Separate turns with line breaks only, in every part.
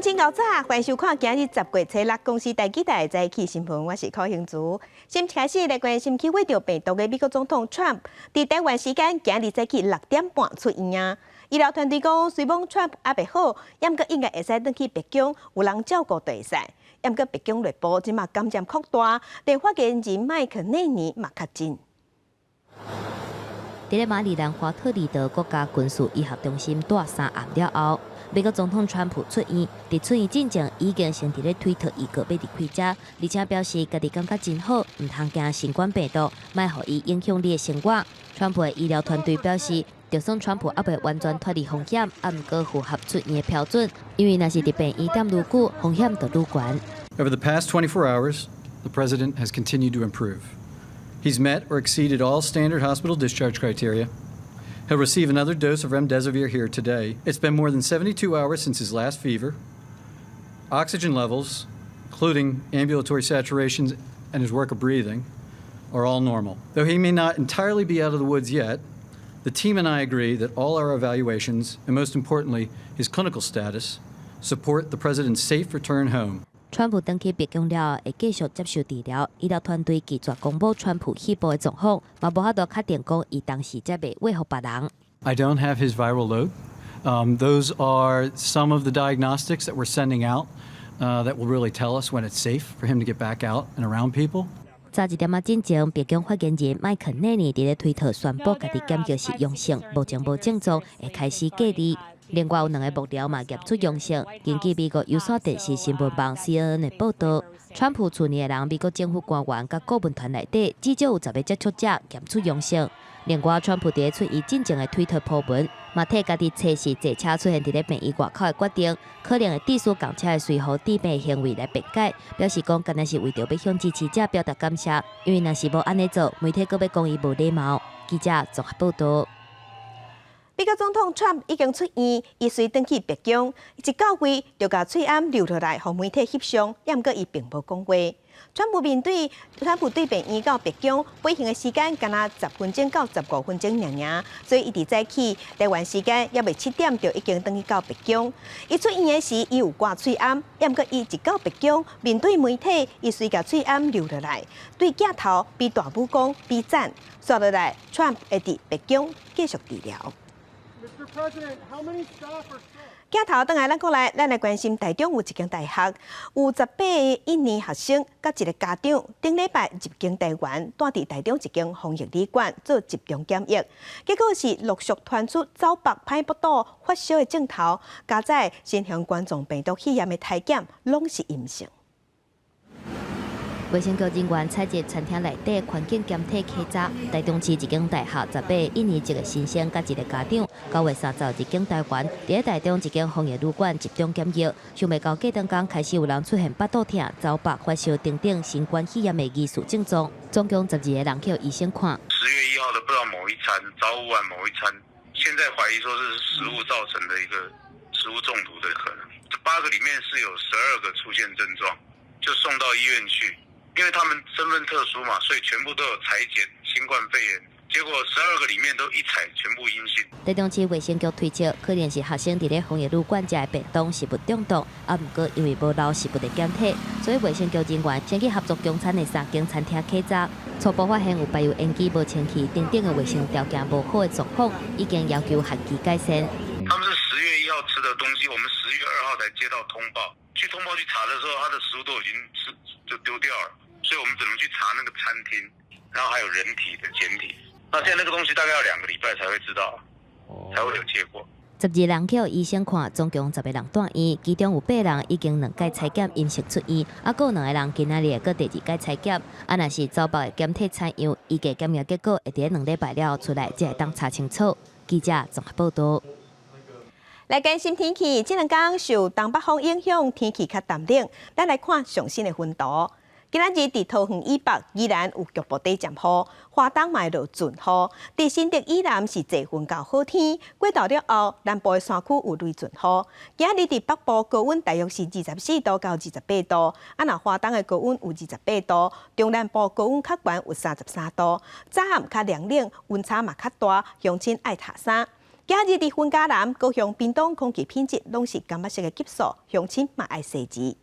親𠢕早，歡迎收看今日10月初六公視台語台的早起新聞，我是柯興竹。先開始來關心去染著病毒的美國總統川普，佇台灣時間今日早起6點半出院啊。醫療團隊講，雖罔川普猶未好，毋過應該會使轉去白宮，有人照顧就會使。毋過白宮內部這馬感染擴大，連發言人麥克內尼嘛確診。
佇咧馬里蘭華特里德國家軍事醫學中心蹛3暗了後，美國總統川普出院。佇出院進前，已經先佇咧推特預告欲離開遮，而且表示家己感覺真好，毋通驚新冠病毒，莫予伊影響你的生活。川普的醫療團隊表示，就算川普猶未完全脫離風險，毋過符合出院的標準，因為若是佇病院踮愈久，風險就愈懸。
Over the past 24 hours, the president has continued to improve. He's met or exceeded all standard hospital discharge criteria. He'll receive another dose of remdesivir here today. It's been more than 72 hours since his last fever. Oxygen levels, including ambulatory saturations and his work of breathing, are all normal. Though he may not entirely be out of the woods yet, the team and I agree that all our evaluations, and most importantly, his clinical status, support the president's safe return home.
川普轉去白宮了後，會繼續接受治療。醫療團隊拒絕公布川普肺部的狀況，嘛無法度確定講伊當時才袂傳予別人。
I don't have his viral load. Those are some of the diagnostics that we're sending out that will really tell us when it's safe for him to get back out and around people.
早一點仔進前，白宮發言人麥克內尼佇咧推特宣布，家己檢測是陽性，目前無症狀，會開始隔離。另外有兩个幕僚嘛驗出陽性。根據美國有線電視新聞網 CNN 的報導，川普厝內的人、美國政府官員佮顧問團內底，至少有10个接觸者檢出陽性。另外，川普佇出院進前的推特 po 文，嘛替家己測試坐車出現佇咧病院外口的決定，可能會致使共車的隨予治病行為來辯解，表示講敢若是為著欲向支持者表達感謝，因為若是無按呢做，媒體閣欲講伊無禮貌。記者綜合報導。
美國總統川普已經出院，伊隨轉去白宮，一到位就共喙罨留落來，予媒體翕相，毋過伊並無講話。川普面對川普對病院到白宮飛行的時間，敢若10分鐘到15分鐘爾爾，所以伊佇早起台灣時間猶未7點就已經轉去到白宮。伊出院的時，伊有掛喙罨，毋過伊一到白宮面對媒體，伊隨共喙罨留落來，對鏡頭比大拇公比讚。紲落來，川普會佇白宮繼續治療。鏡頭轉來，咱過來，咱來關心台中有一間大學，有18個印尼學生佮一个家長，頂禮拜入境台灣，蹛佇台中一間防疫旅館做集中檢疫，結果是陸續傳出走腹、歹腹肚、發燒的症頭，加載新型冠狀病毒肺炎的篩檢攏是陰性。
衛生局人員採集餐廳內底環境檢體檢查，台中市一間大學18個印尼籍的新生佮一个家長，9月30入境台灣，佇咧台中一間防疫旅館集中檢疫，想袂到隔兩工開始有人出現腹肚疼、走腹、發燒等等新冠肺炎的疑似症狀，總共12個人去予醫生看。
10月1號的不知道某一餐，早午晚某一餐，現在懷疑說是食物造成的一個食物中毒的可能。這八個裡面是有12個出現症狀，就送到醫院去。因為他們身份特殊嘛，所以全部都有採檢新冠肺炎，結果12個裡面都一採全部陰性。
台中市衛生局推測，可能是學生佇咧防疫旅館食的便當食物中毒，啊，毋過因為無留食物的檢體，所以衛生局人員先去合作供餐的三間餐廳檢查，初步發現有排油煙機無清氣等等的衛生條件無好的狀況，已經要求限期改善。
他們是10月1號吃的東西，我們10月2號才接到通報，去通報去查的時候，他的食物都已經吃就丟掉了。所以我們只能去查那個餐廳，然後還有人體的檢體。那現在那個東西大概要2個禮拜才會知道，才會有結果。
12人去予醫生看，總共10個人蹛院，其中有八人已經兩擺採檢陰性出院，啊，閣有兩个人今仔日會閣第二擺採檢。啊，若是走腹的檢體採樣，預計檢驗結果會佇2禮拜了後出來，才會當查清楚。記者綜合報導。
來關心天氣，這兩工受東北風影響，天氣較澹冷。咱來看上新的雲圖。今仔日佇桃園以北依然有局部短暫雨，花東嘛會落陣雨。佇新竹以南是濟雲到好天，過晝了後，南部的山區有雷陣雨。今仔日佇北部高溫大約是24度到28度，啊若花東的高溫有28度，中南部高溫較懸有33度。早暗較涼冷，溫差嘛較大，鄉親愛疊衫。今日佇雲嘉南、高雄、屏東空氣品質攏是柑仔色的級數，鄉親嘛愛細緻。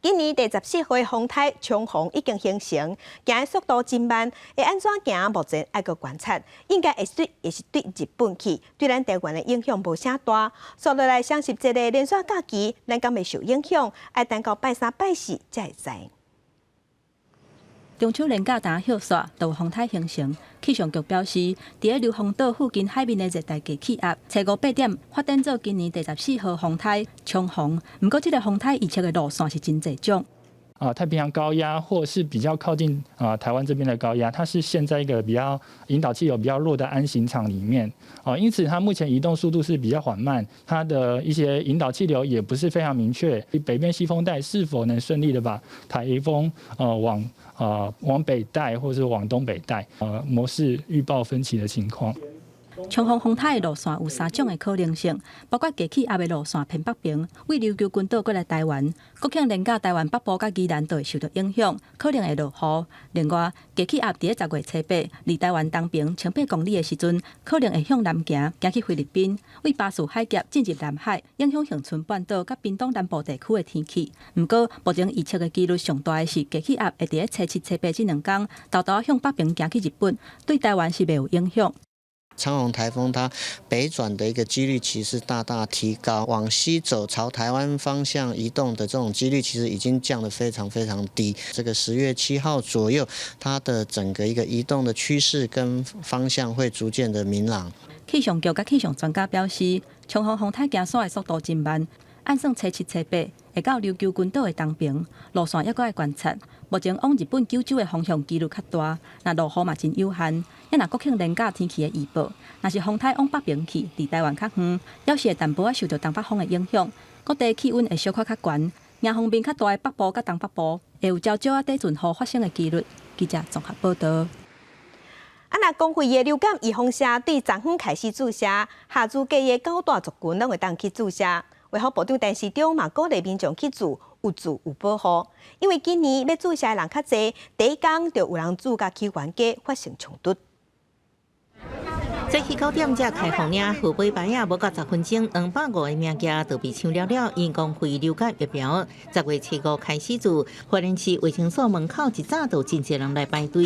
今年第十四號風颱長虹已經形成，行的速度真慢，會按怎行？目前愛閣觀察，應該會是對日本去，對咱台灣的影響無啥大。紲落來雙十節的連續假期，咱敢會受影響？愛等到拜三拜四才會知。
中秋連假當歇煞，就有風颱形成。氣象局表示，佇咧硫磺島附近海面的熱帶低氣壓，初五八點發展做今年第十四號風颱長虹。毋過，這個風颱預測的路線是真濟種。
啊，太平洋高壓或是比較靠近啊台灣這邊的高壓，它是陷在一個比較引導氣流比較弱的鞍形場裡面，哦，因此它目前移動速度是比較緩慢，它的一些引導氣流也不是非常明確。北邊西風帶是否能順利的把颱風往北帶，或是往東北帶？模式預報分歧的情況。
長虹風颱的路線有三種的可能性，包括低氣壓的路線偏北邊，對琉球群島過來台灣，國慶連假台灣北部佮宜蘭都會受到影響，可能會落雨。另外，低氣壓佇咧十月初八，離台灣東邊千八公里的時陣，可能會向南行，行去菲律賓，對巴士海峽進入南海，影響恆春半島佮屏東南部地區的天氣。毋過，目前預測的幾率上大的是低氣壓會佇咧初七、初八這兩工，沓沓向北邊行去日本，對台灣是袂有影響。
長虹颱風它北轉的一個幾率其實大大提高，往西走朝台灣方向移動的這種幾率其實已經降得非常非常低。這個10月7號左右，它的整個一個移動的趨勢跟方向會逐漸的明朗。
氣象局佮氣象專家表示，長虹風颱行煞的速度真慢，按算初七、初八會到琉球群島的東邊，路線猶閣愛觀察。目前往日本九州的方向幾率較大，若落雨嘛真有限。抑若國慶連假天氣的預報，若是風颱往北邊去，離台灣較遠，猶是會淡薄仔受著東北風的影響，各地氣溫會小可較懸。迎風面較大的北部佮東北部，會有椒椒仔底陣雨發生的幾率。記者綜合報導。
啊，若公費的流感預防射對昨昏開始注射，下週計的九大族群攏會當去注射。衛福部長陳時中嘛鼓勵民眾去注，有注有保護。因為今年欲注射的人較濟，第一工就有人注共去冤家發生衝突。
早起9點才開放領號碼牌仔，無夠10分鐘，250個名額就被搶了了。因公費流感疫苗10月初五開始注，花蓮市衛生所門口一早就真濟人來排隊，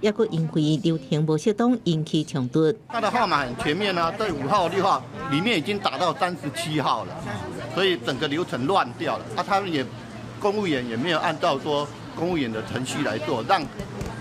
抑閣因為流程無適當引起衝突。
他的號碼很全面啊，對5號、6號裡面已經打到37號了，所以整個流程亂掉了。啊，他們也公務員也沒有按照說公務員的程序來做，讓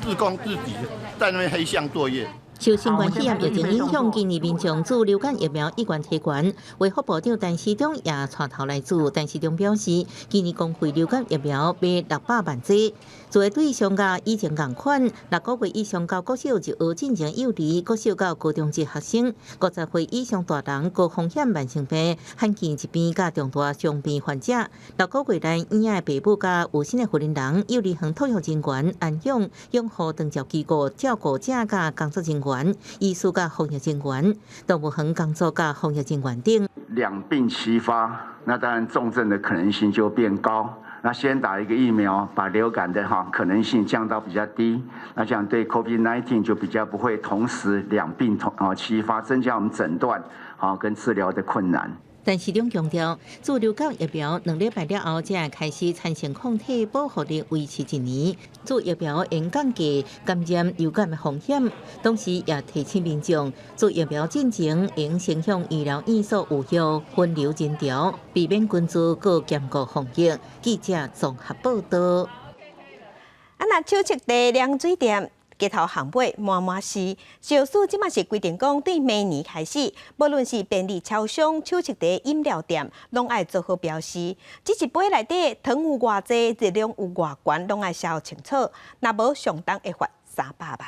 志工自己在那邊黑箱作業。
受新冠肺炎疫情影響，今年民眾注流感疫苗意願提懸。衛福部長陳時中也帶頭來注。陳時中表示，今年公費流感疫苗買600萬劑，注的對象佮以前仝款，6個月以上到國小就學進前幼兒、國小到高中職學生、50歲以上大人、高風險慢性病、罕見疾病佮重大傷病患者。6個月內嬰仔的爸母佮有身的責任人、幼兒園托育人員、安養、養護長照機構照顧者佮工作人員、醫師佮防疫人員、動物園工作佮防疫人員等。
兩病齊發，那當然重症的可能性就變高。那先打一個疫苗，把流感的哈可能性降到比較低，那這樣對 COVID-19 就比較不會同時兩病同啊齊發，增加我們診斷啊跟治療的困難。
陳時中強調，注流感疫苗2禮拜了後，才會開始產生抗體，保護力維持一年。注疫苗會降低感染流感的風險，同時也提醒民眾，注疫苗進前應先向醫療院所預約分流診療，避免群聚閣兼顧防疫。記者綜合報導。
啊，若手測地涼水店，街頭巷尾滿滿是，食藥署這馬是規定講，對明年開始，無論是便利超商、手測茶飲料店，攏愛做好標示。這一杯內底糖有偌濟，熱量有偌懸，攏愛寫清楚。若無上重會罰300萬。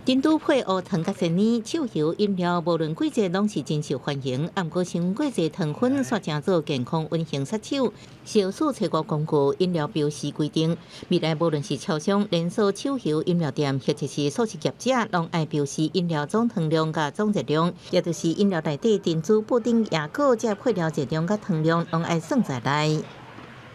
珍珠配烏糖佮鮮奶、手搖飲料，無論季節攏是真受歡迎。毋過傷過濟糖分，煞成做健康隱形殺手。食藥署初五公告飲料標示規定，未來無論是超商、連鎖手搖飲料店，或者是素食業者，攏愛標示飲料總糖量佮總熱量，也就是飲料內底珍珠、布丁、椰果這配料熱量佮糖量，攏愛算在內。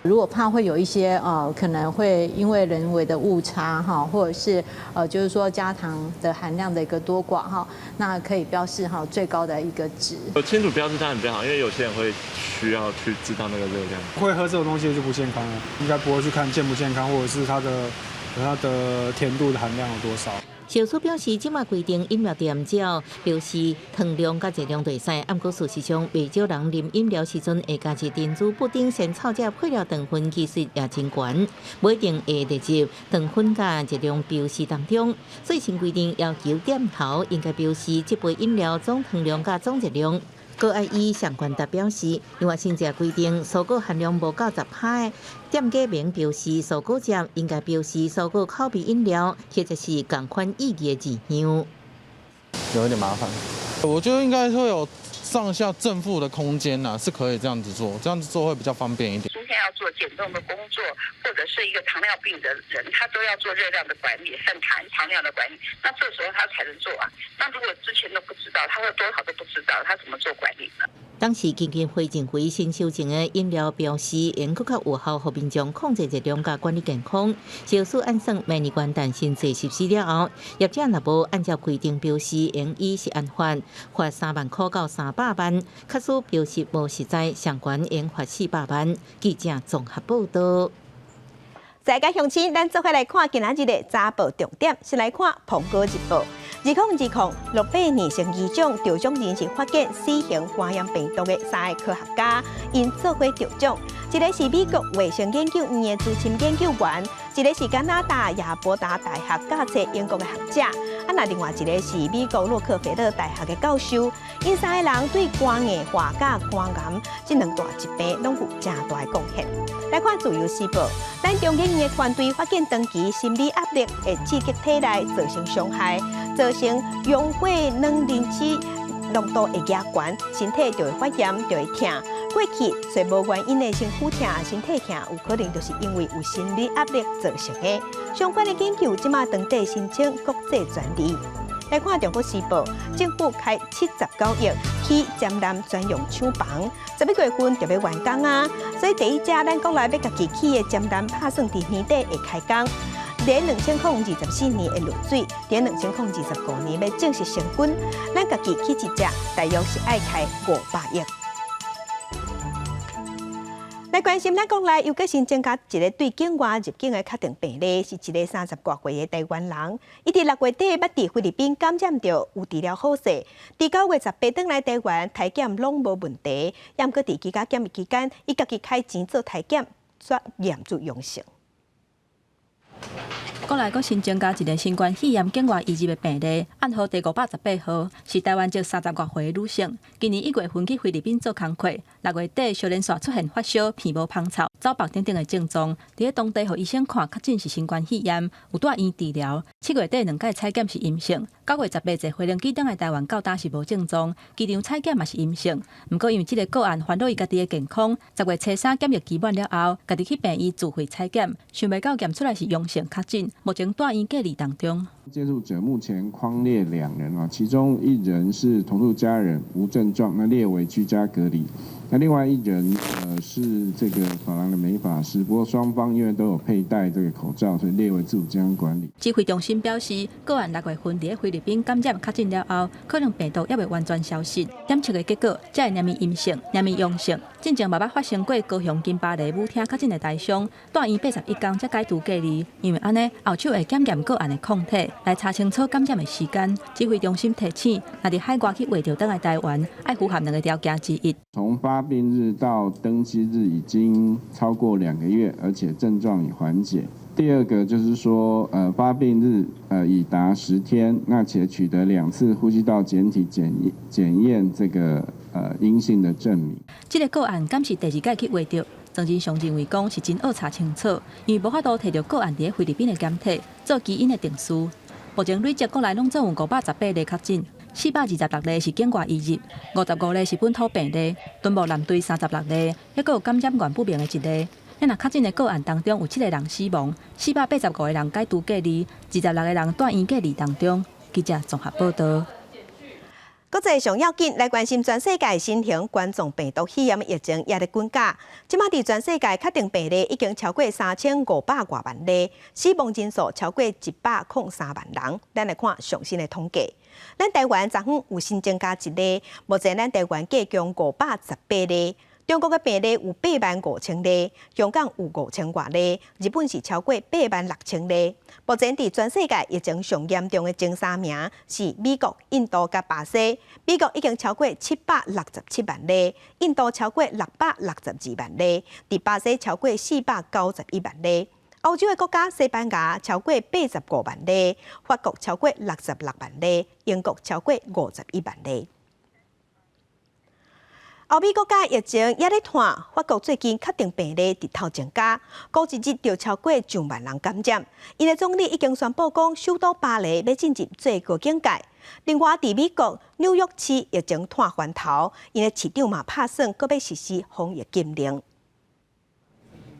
如果怕會有一些可能會因為人為的誤差哈，或者是就是說加糖的含量的一個多寡哈，那可以標示哈最高的一個值。
有清楚標示當然比較好，因為有些人會需要去知道那個熱量。
會喝這種東西就不健康了，應該不會去看健不健康，或者是它的甜度的含量有多少。
小蘇表示，這馬規定飲料店只要標示糖量佮熱量就會使，毋過事實上，袂少人啉飲料時陣會加入珍珠、布丁、仙草這配料糖分，其實也真懸，無一定會列入糖分佮熱量標示當中。最新規定要求店頭應該標示這杯飲料總糖量佮總熱量。閣愛以相關達表示，另外新制規定，蔬果含量無夠10%，店家免標示蔬果汁，應該標示蔬果口味飲料，或者是仝款意義的字樣。
有一點麻煩，我覺得應該會有上下正負的空間吶，是可以這樣子做，這樣子做會比較方便一點。
今天要做減重的工作，或者是一個糖尿病的人，他都要做熱量的管理和糖量的管理，那這時候他才能做啊。那如果之前都不知道，他喝多少都不知道，他怎麼做管理呢？
當時基金會認為新修正的飲料標示，會閣較有效，予民眾控制熱量佮管理健康。小數按算明年元旦新制實施了後，業者若無按照規定標示，應依食安法罰3萬箍到300萬；假使標示無實在，上懸應罰400萬。記者綜合報道。
在家鄉親，咱做伙來看今仔日的早報重點，先來看《蘋果日報》。2020諾貝爾生理獎得獎人是發現 C 型肝炎病毒的三个科學家，𪜶做伙得獎。一个是美國衛生研究院的資深研究員，一个是加拿大亞伯達大學佮冊英國的學者，啊，那另外一个是美國洛克菲勒大學的教授。𪜶三个人對肝硬化佮肝癌這兩大疾病攏有誠大的貢獻。來看《自由時報》，咱中研院的團隊發現長期心理壓力會刺激體內造成傷害，造成溶血卵磷脂濃度會加懸，身體就會發炎，就會疼。過去雖無原因的身軀疼、身體疼，有可能就是因為有心理壓力造成的。相關的研究這馬當地申請國際專利。來看《中國時報》，政府開79億起尖南專用廠房，11月份就欲完工啊！所以第一家咱國內欲家己起的尖南，拍算佇年底會開工。佇2024年會落水，佇2025年欲正式成軍。咱家己起一隻，大約是愛開500億。來關心咱國內又閣新增加一个對境外入境的確定病例，是一个30外歲的台灣人。伊佇6月底捌佇菲律賓感染著，有治療好勢。佇9月18轉來台灣，體檢攏無問題。毋過佇居家檢疫期間，伊家己開錢做體檢，煞驗出陽性。
國內閣新增加一个新冠肺炎境外移入的病例，案號第518號，是台灣籍30外歲的女性。今年1月份去菲律賓做工課，6月底相連紲出現發燒、鼻無芳臭、走腹等等的症狀，佇咧當地予醫生看，確診是新冠肺炎，有蹛院治療。7月底兩擺採檢是陰性，9月18坐飛機轉來台灣到今是無症狀，機場採檢嘛是陰性。毋過因為這个個案煩惱伊家己的健康，10月初三檢疫期滿了後，家己去病院自費採檢，想袂到驗出來是陽性確診。目前蹛院隔離當中。
接觸者目前匡列兩人啊，其中一人是同住家人，無症狀，那列為居家隔離。那另外一人是這個髮廊的美髮師，不過雙方因為都有佩戴這個口罩，所以列為自主健康管理。
指揮中心表示，個案6月份佇咧菲律賓感染確診了後，可能病毒猶未完全消失，檢測的結果才會驗伊陰性、驗伊陽性。進前嘛捌發生過高雄金巴黎舞廳確診的台商，蹛院81工才解除隔離，因為按呢後手會檢驗個案的抗體，來查清楚感染的時間。指揮中心提醒，若佇海外去畫著轉來台灣，愛符合兩个條件之一。
從發病日到登機日已經超過2個月，而且症狀已緩解。第二個就是說，發病日已達10天，那且取得兩次呼吸道檢體檢驗這個陰性的證明。
這个個案敢是第二擺去畫著？莊人祥認為講是真愛查清楚，因為無法度提著個案佇咧菲律賓的檢體做基因的定序。目前累積國內攏總有518例確診，426例是境外移入，55例是本土病例，敦睦艦隊36例，抑閣有感染源不明的一例。咱若確診的個案當中有七個人死亡，485個人解除隔離，26個人蹛院隔離當中。記者綜合報道。
國際上要緊來關心全世界新型冠狀病毒肺炎疫情也咧滾加，這馬佇全世界確定病例已經超過3500外萬例，死亡人數超過103萬人。咱來看上新的統計，咱台灣昨昏有新增加一例，目前咱台灣計共518例。中國的病例有8萬5千例，香港有5千外例，日本是超過8萬6千例。目前佇全世界疫情上嚴重的前三名是美國、印度佮巴西。美國已經超過767萬例，印度超過662萬例，佇巴西超過491萬例。歐洲的國家西班牙超過85萬例，法國超過66萬例，英國超過51萬例。歐美國家疫情也咧湠，法國最近確定病例直頭增加，過一日就超過上萬人感染。𪜶的總理已經宣布講，首都巴黎欲進入最高警戒。另外，佇美國紐約市疫情湠翻頭，𪜶的市長嘛拍算閣欲實施防疫禁令。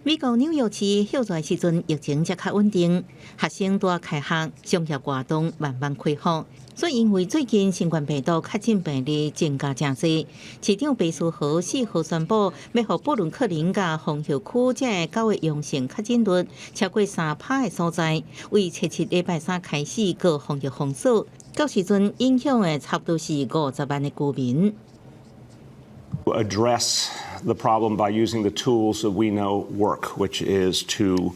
美國紐約市歇熱時陣疫情才較穩定，學生拄仔開學，商業活動慢慢恢復。所以因為最近新冠病毒確診病例增加誠濟，市長白思豪4號宣布，欲予布魯克林佮紅葉區這九個陽性確診率超過3趴的所在，為初七禮拜三開始閣防疫封鎖，到時陣影響的差不多是50萬的居民。
Address the problem by using the tools that we know work, which is to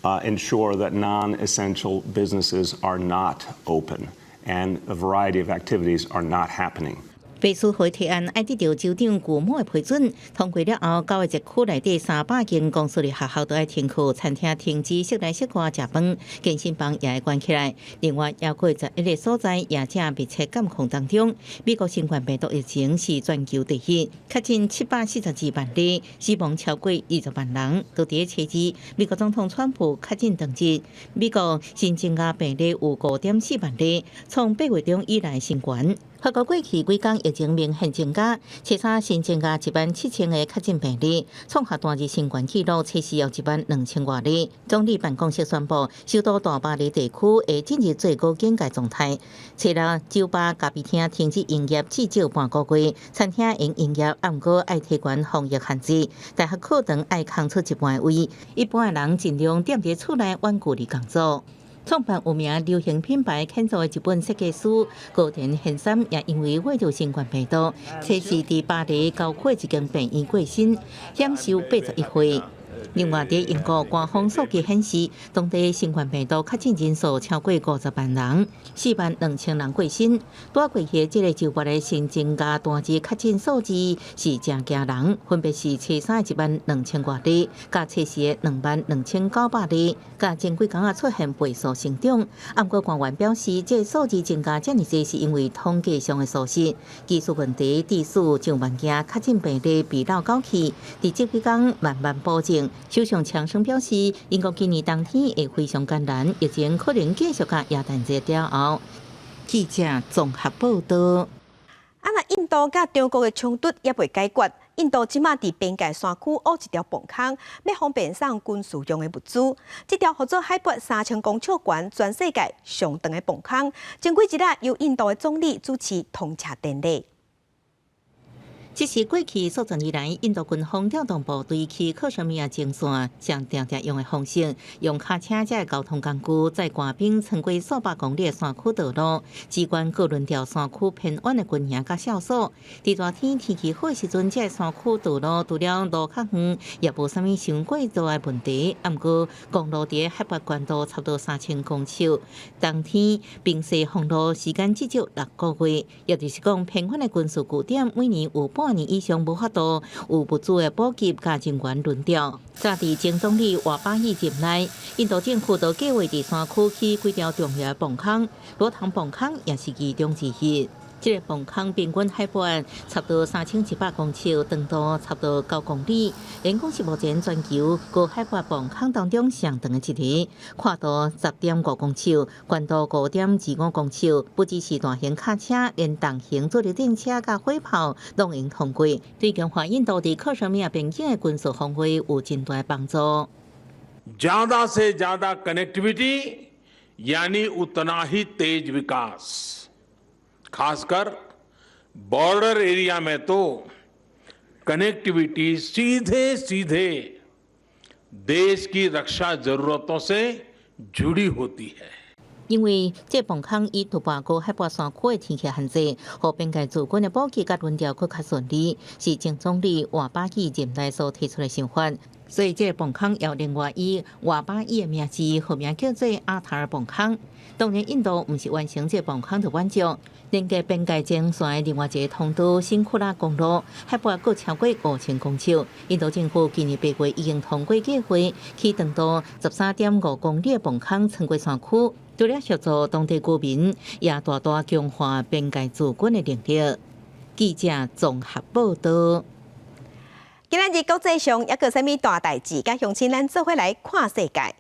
ensure that non-essential businesses are not open and a variety of activities are not happening.
白思豪提案愛得著州長古莫的批准，通過了後，九個區內底300間公私立學校都愛停課，餐廳停止室內室外食飯，健身房也會關起來。另外，猶閣11個所在也正密切監控當中。美國新冠病毒疫情是全球第一，確診742萬例，死亡超過20萬人。佇咧初二，美國總統川普確診當日，美國新增加病例有5.4萬例，創8月中以來新高。法國過去幾工疫情明顯增加，初三新增加1萬7千個確診病例，創下單日新高紀錄，初四有1萬2千外例。總理辦公室宣布，首都大巴黎地區會進入最高警戒狀態。初六，酒吧、咖啡廳停止營業至少半個月，餐廳會營業，毋過愛提懸防疫限制。大學課堂愛空出一半位，一般的人盡量踮佇厝內遠距離工作。創辦有名流行品牌 Kenzo 的日本設計師高田憲三，也因為患著新冠病毒，初四佇巴黎郊區一間病院過身，享壽81歲。另外，佇英國官方數據顯示，當地新冠病毒確診人數超過50萬人，4萬2千人過身。拄過去這個週末的新增加單日確診數字是誠驚人，分別是初三1萬2千外例，佮初四的22,900例，佮前幾工仔出現倍數成長。毋過官員表示，這個數字增加遮爾濟是因為統計上的疏失、技術問題，致使上萬件確診病例被漏繳去。佇這幾工慢慢補正。首相強生表示，英國今年冬天會非常艱難，疫情可能繼續到耶誕節了後。記者綜合報道。
啊，那印度佮中國的衝突猶未解決。印度這馬佇邊界山區挖一條磅空，欲方便送軍事用的物資。這條號做海拔3000公尺懸、全世界上長的磅空，前幾日由印度的總理主持通車典禮。
這是過去數十年來，印度軍方調動部隊去克什米爾前線，上定定用的方式，用跤車這个交通工具，載官兵穿過數百公里的山區道路，支援閣輪調山區偏遠的軍營佮哨所。佇熱天天氣好的時陣，這个山區道路除了路較遠，也無啥物傷過大的問題。毋過公路佇海拔懸度差不多3000公尺，冬天冰雪封路時間至少6個月，也就是講偏遠的軍事據點每年有半年以上無法度有物資的補給佮人員輪調。早佇前總理瓦巴伊任內，印度政府就計劃佇山區起幾條重要的磅空，羅塘磅空也是其中之一。這個磅空平均海拔差不多3100公尺，長度差不多9公里。𪜶講是目前全球高海拔磅空當中上長的一個，闊度10.5公尺，懸度5.25公尺。不只是大型卡車，連重型主力電車佮火炮攏會通過。對強化印度佇克什米爾邊境的軍事防衛有真大幫助。
ज्यादा से ज्यादा कनेक्टिविटी यानी उतना ही तेज विकास, खासकर Border area में तो कनेक्टिविटी सीधे सीधे देश की रक्षा जरूरतों से जुड़ी होती है。
因為這磅空以突破高海拔山區的天氣限制，予邊界駐軍的補給佮輪調閣較順利，是前總理瓦巴基任內所提出的想法。所以這個磅空又另外以瓦巴伊的名字號名叫做阿塔爾磅空。當然，印度毋是完成這個磅空就滿足，連接邊界前線的另外一個通道新庫拉公路，海拔閣超過5000公尺。印度政府今年8月已經通過計劃，起長度13.5公里的磅空穿過山區，除了協助當地居民，也大大強化邊界駐軍的能力。記者綜合報道。
今仔日國際上猶閣啥物大代誌？佮鄉親咱做伙來看世界。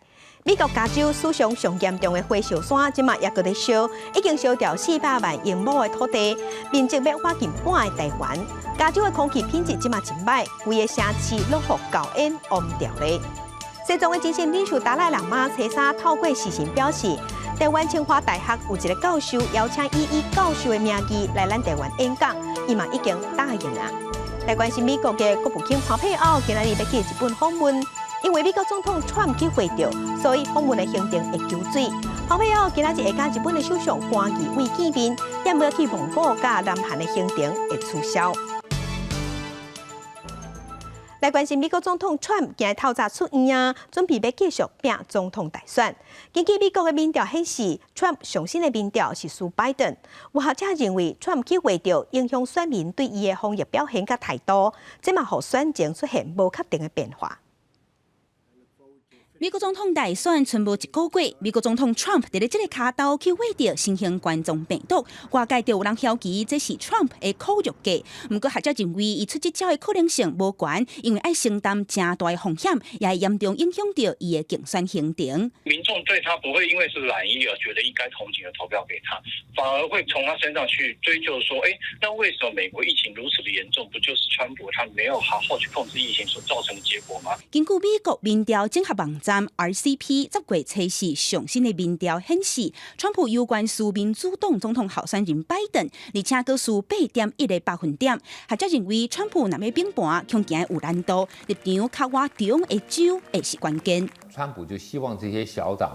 美國加州史上上嚴重的火燒山，這馬猶閣咧燒，已經燒掉400萬英畝的土地，面積欲倚近半个臺灣。加州的空氣品質這馬真䆀，規个城市攏予厚煙翕著咧。西藏的精神領袖達賴喇嘛初三透過視訊表示，臺灣清華大學有一个教授邀請伊以教授的名義來咱臺灣演講，伊嘛已經答應啊。來關心美國的國務卿蓬佩奧今仔日欲去日本訪問，因為美國總統川普去會著，所以訪問的行程會縮水。蓬佩奧今仔日會佮日本的首相關機會見面，也無去蒙古佮南韓的行程會取消。來關心美國總統川普今日透早出院啊，準備欲繼續拚總統大選。根據美國的民調顯示，川普上新的民調是輸拜登。有學者認為，川普去會著影響選民對伊的防疫表現佮態度，這嘛予選情出現無確定的變化。
美國總統大選賰無一個月，美國總統 Trump 佇咧這个跤頭去穢著新型冠狀病毒，外界就有人枵疑這是 Trump 的苦肉計。毋過學者認為，伊出這招的可能性無懸，因為愛承擔誠大的風險，也會嚴重影響著伊的競選行程。
民眾對他不會因為是藍衣而覺得應該同情而投票給他，反而會從他身上去追究說，欸，那為什麼美國疫情如此的嚴重？不就是川普他沒有好好去控制疫情所造成的結果嗎？
根據美國民調整合網站 RCP 10月初四上新的民調顯示，川普猶懸輸民主黨總統候選人拜登，而且閣輸8.1個百分點。學者認為，川普若欲反盤，恐驚有難度，立場較倚中的州會是關鍵。
川普就希望這些小黨，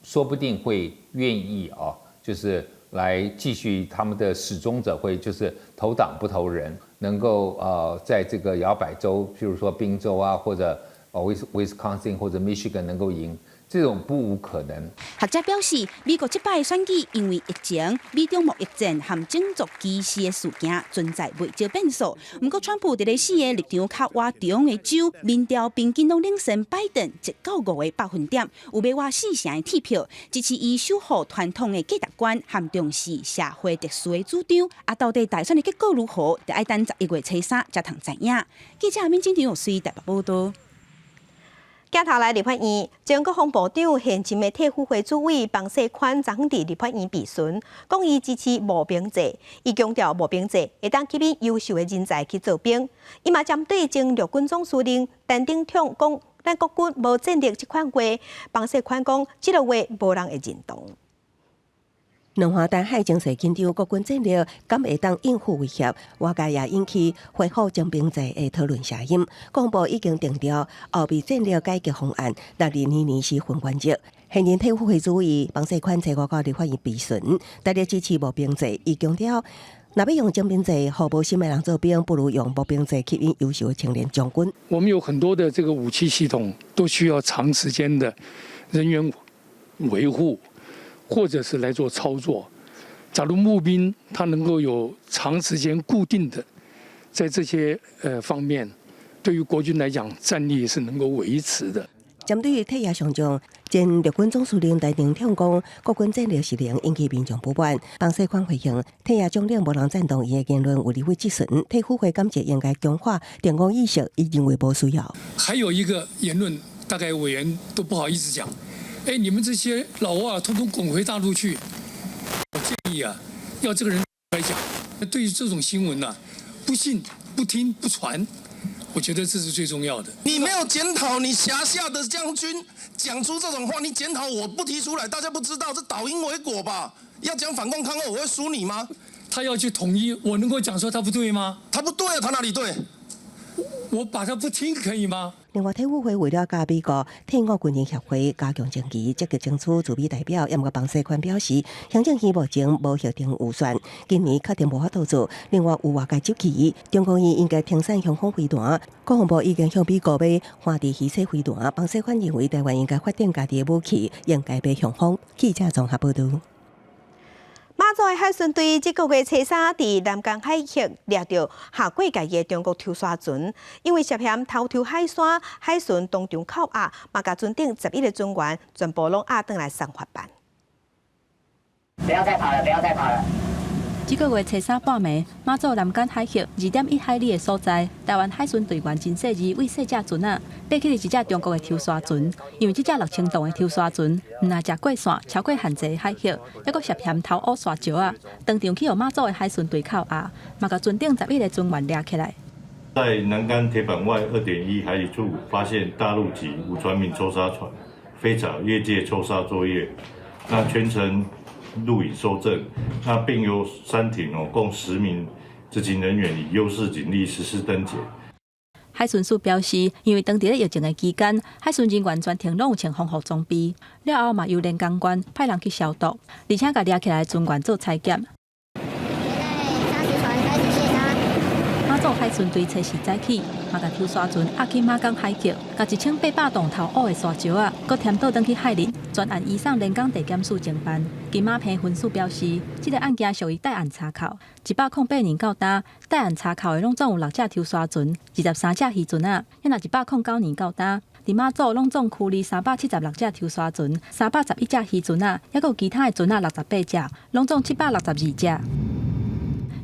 說不定會願意啊，就是來繼續他們的始終者會，就是投黨不投人，能夠在這個搖擺州，譬如說賓州啊，或者哦，威斯康星或者 Michigan 能夠贏，這種不無可能。
學者表示，美國這擺選舉因為疫情、美中貿易戰和種族歧視的事件存在袂少變數。毋過，川普佇咧四个立場較倚中的州，民調平均攏領先拜登1到5個百分點，有欲倚四成的鐵票支持伊守護傳統的價值觀和重視社會秩序的主張。啊，到底大選的結果如何，就愛等11月初三才通知影。記者敏晶張玉穗台北報道。
鏡頭來立法院，前國防部長現任的體輔會主委彭世寬昨昏佇立法院備詢，講伊支持募兵制，伊強調募兵制會當吸引優秀的人才去做兵。伊嘛針對前陸軍總司令陳廷統講，咱國軍無戰力這款話，彭世寬講這个話無人會認同。
兩岸台海情勢緊張，國軍戰力敢會當應付威脅？外界也引起恢復徵兵制的討論聲音。國防部已經定調後備戰力改革方案，納入年年時分原則。現任體輔會主委彭世寬初五到立法院備詢，大力支持募兵制，伊強調，若欲用徵兵制，予無心的人做兵，不如用募兵制吸引優秀的青年將軍。
我們有很多的這個武器系統都需要長時間的人員維護。或者是來做操作。假如募兵他能夠有長時間固定的，在這些方面，對於國軍來講，戰力是能夠維持的。
針對退役上將前陸軍總司令陳廷統講，國軍戰力失靈，引起民眾不滿。彭世寬回應，退役將領無人贊同伊的言論，有立委質詢，體輔會感覺應該強化定崗意識，伊認為無需要。
還有一個言論，大概委員都不好意思講。哎，你們這些老外通通滾回大陸去！我建議啊，要這個人來講。對於這種新聞呢，不信、不聽、不傳，我覺得這是最重要的。
你沒有檢討你轄下的將軍講出這種話，你檢討我不提出來，大家不知道這倒因為果吧？要講反共抗俄，我會輸你嗎？
他要去統一，我能夠講說他不對嗎？
他不對啊，他哪裡對？
我把他不聽可以嗎？
另外，體育會為了佮美國退伍軍人協會加強情誼，積極爭取駐美代表。毋過彭世寬表示，行政院目前無核定預算，今年確定無法度做。另外，有外界質疑，中科院應該停產雄風飛彈，國防部已經向美國買華地魚車飛彈。彭世寬認為，台灣應該發展家己的武器，應該買雄風。記者綜合報導。
馬祖的海巡隊這個月初三佇南竿海域掠著下過界的中國抽沙船，因為涉嫌偷抽海沙，海巡當場扣押，嘛共船頂11個船員全部攏押轉來送法辦。
不要再跑了，不要再跑了。
這個月初三半暝，馬祖南竿海域2.1海里的所在，台灣海巡隊員真細膩，為細隻船仔爬起一隻中國的抽沙船，因為這隻6000噸的抽沙船，毋但食過線，超過限制的海域，猶閣涉嫌偷挖沙石仔，當場去予馬祖的海巡隊扣押，嘛共船頂11個船員掠起來。
在南竿鐵板外2.1海里處，發現大陸籍無船名抽沙船非法越界抽沙作業，那全程錄影收證，那並由3艇哦，共10名執勤人員以優勢警力實施偵檢。
海巡署表示，因為當佇咧疫情的期間，海巡人員全程攏有穿防護裝備，了後嘛由連江縣派人去消毒，而且共掠起來的船員做採檢。馬祖海巡隊初四早起，嘛共抽沙船押去馬港海域，共1800噸偷挖的沙石仔，閣添倒轉去海裡，全案移送連江地檢署偵辦。金馬棚分署表示，這個案件屬於帶案查扣。108年到今，帶案查扣的攏總有六隻抽沙船，23隻漁船仔。若109年到今，佇馬祖攏總驅離376隻抽沙船，311隻漁船仔，猶閣有其他的船仔68隻，攏總762隻。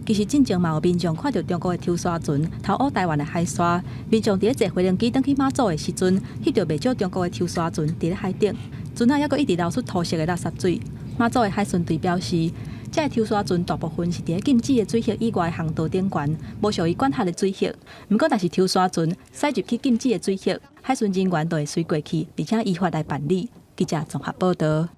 其實進前嘛有民眾看著中國的抽沙船偷挖台灣的海沙，民眾佇咧坐飛行機轉去馬祖的時陣，翕著袂少中國的抽沙船佇咧海頂，船仔猶閣一直流出塗色的垃圾水。馬祖的海巡隊表示，這个抽沙船大部分是佇咧禁止的水域以外航道頂懸，無屬於管轄的水域。毋過，若是抽沙船駛入去禁止的水域，海巡人員就會隨過去，而且依法來辦理。記者綜合報導。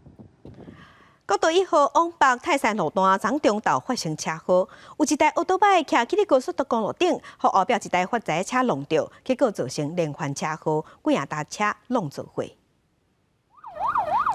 國道1號往北泰山路段，昨中晝發生車禍，有一台歐多擺騎去咧高速公路頂，予後壁一台發財車挵著，結果造成連環車禍，幾若台車攏做伙。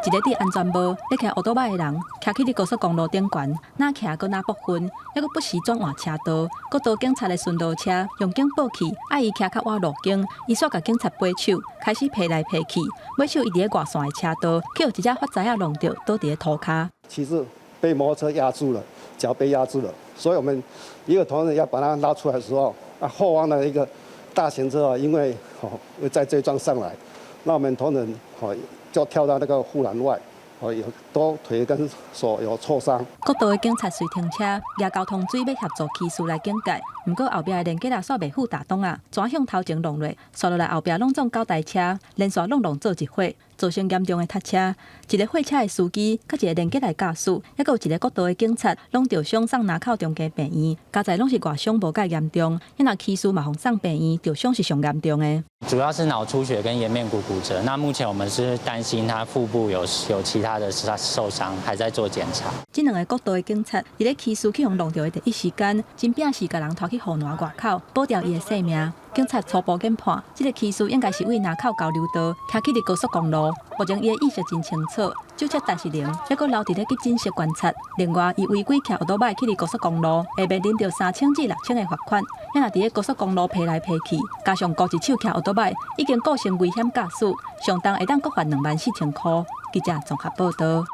一个戴安全帽、咧騎歐多擺的人，騎去佇高速公路頂懸，若騎閣若撲分，猶閣不時轉換車道。國道警察的巡邏車用警報器，愛伊騎較倚路肩，伊煞共警察掰手，開始跛來跛去。尾手伊佇咧外線的車道，去予一隻發財仔挵著，倒佇咧塗跤。
其實被摩托車壓住了，腳被壓住了，所以我們一個同仁要把他拉出來的時候，啊，後方的一個大型車啊，因為哦會再追撞上來，那我們同仁哦就跳到那個護欄外，哦有都腿跟手有挫傷。
國道的警察隨停車，舉交通錐欲協助騎士來警戒，毋過後壁的連結仔煞袂赴大擋仔，轉向頭前挵落，紲落來後壁攏總九台車，連續挵挵做一伙，造成嚴重的塞車。一个貨車的司機，佮一个連結仔駕駛，猶閣有一个國道的警察，攏著傷送林口長庚病院，加在攏是外傷無蓋嚴重，若騎士嘛予送病院，著傷是上嚴重的。
主要是腦出血跟顏面骨骨折，那目前我們是擔心他腹部有其他的受傷，還在做檢查。
這兩個國道的警察，佇咧騎士去予挵著的第一時間，真拚勢共人拖去護欄外口，保牢伊的性命。警察初步研判，這个騎士應該是對林口交流道騎去佇高速公路，目前伊的意識真清楚，酒測值是零，猶閣留佇咧急診室觀察。另外，伊違規騎歐多擺去佇高速公路，會面臨著3000至6000的罰款。若佇咧高速公路跛來跛去，加上孤一手騎歐多擺，已經構成危險駕駛，上重會當閣罰24,000塊。記者綜合報導。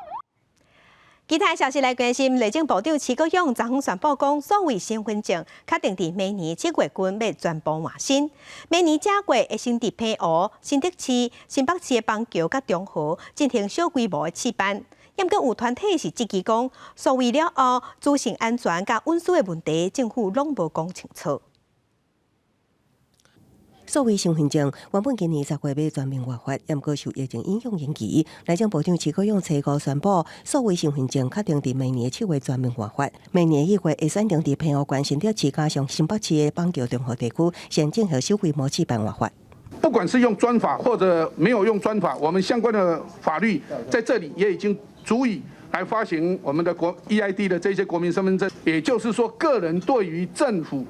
其他消息來關心，內政部長徐國勇昨昏宣布講，數位身份證確定佇明年7月份欲全部換新。明年正月會先佇澎湖、新竹市、新北市的邦橋佮中和進行小規模的試辦。毋過有團體是質疑講，數位了後，資訊安全佮隱私的問題，政府攏無講清楚。
數位身份證原本今年10月欲全面換發，毋過受疫情影響延期。內政部長徐國勇初五宣布，數位身份證確定佇明年7月全面換發。明年1月會選定佇澎湖縣、新竹市加上新北市的板橋中和地區，先進行小規模試辦換發。
不管是用專法或者沒有用專法，我們相關的法律在這裡也已經足以
來發行我們的國 EID 的這些國民身份證，也就是說，個人對於政府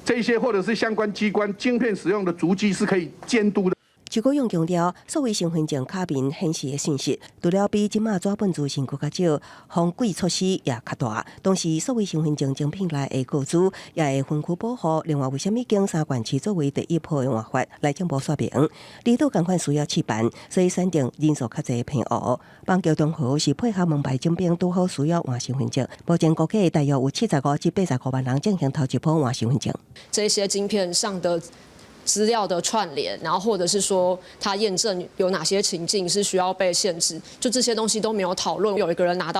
這些或者是相關機關晶片使用的足跡是可以監督的。
徐國勇強調，數位身份證卡面顯示的信息，除了比這馬紙本資訊閣較少，防偽措施也較大。同時，數位身份證晶片內的個資也會分區保護。另外，為啥物揀三縣市作為第一波的換發？內政部說明，離島仝款需要試辦，所以選定人數較濟的澎湖。板橋中和是配合門牌徵兵，拄好需要換身份證。目前估計大約有75至85萬人進行頭一波換身份證。
這些晶片上的資料的串聯，然後或者是說他驗證有哪些情境是需要被限制，就這些東西都沒有討論。有一個人拿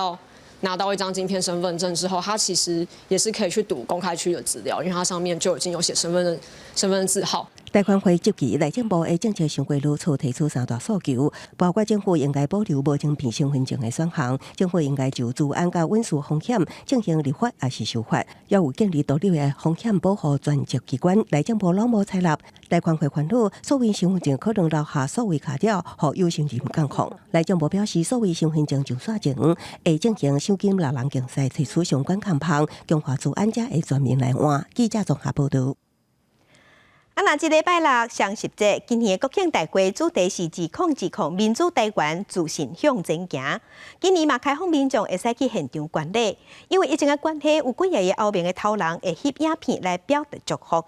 到一張晶片身份證之後，他其實也是可以去讀公開區的資料，因為它上面就已經有寫身份證字號。
台權會質疑內政部的政策傷過魯錯，提出三大訴求，包括政府應該保留無晶片身份證的選項，政府應該就資安佮隱私風險進行立法抑是修法，也有建立獨立的風險保護專責機關。內政部攏無採納。台權會煩惱，數位身份證可能留下數位跤爪，予有心人監控。內政部表示，數位身份證上線前會進行賞金獵人競賽，提出相關控方，強化資安才會全面來換。記者綜合報導。
啊，若這禮拜六雙十節，今年的國慶大會主題是2020民主台灣自信向前行。今年嘛開放民眾會使去現場觀禮，因為疫情的關係，有幾若個歐盟的頭人會翕影片來表達祝福。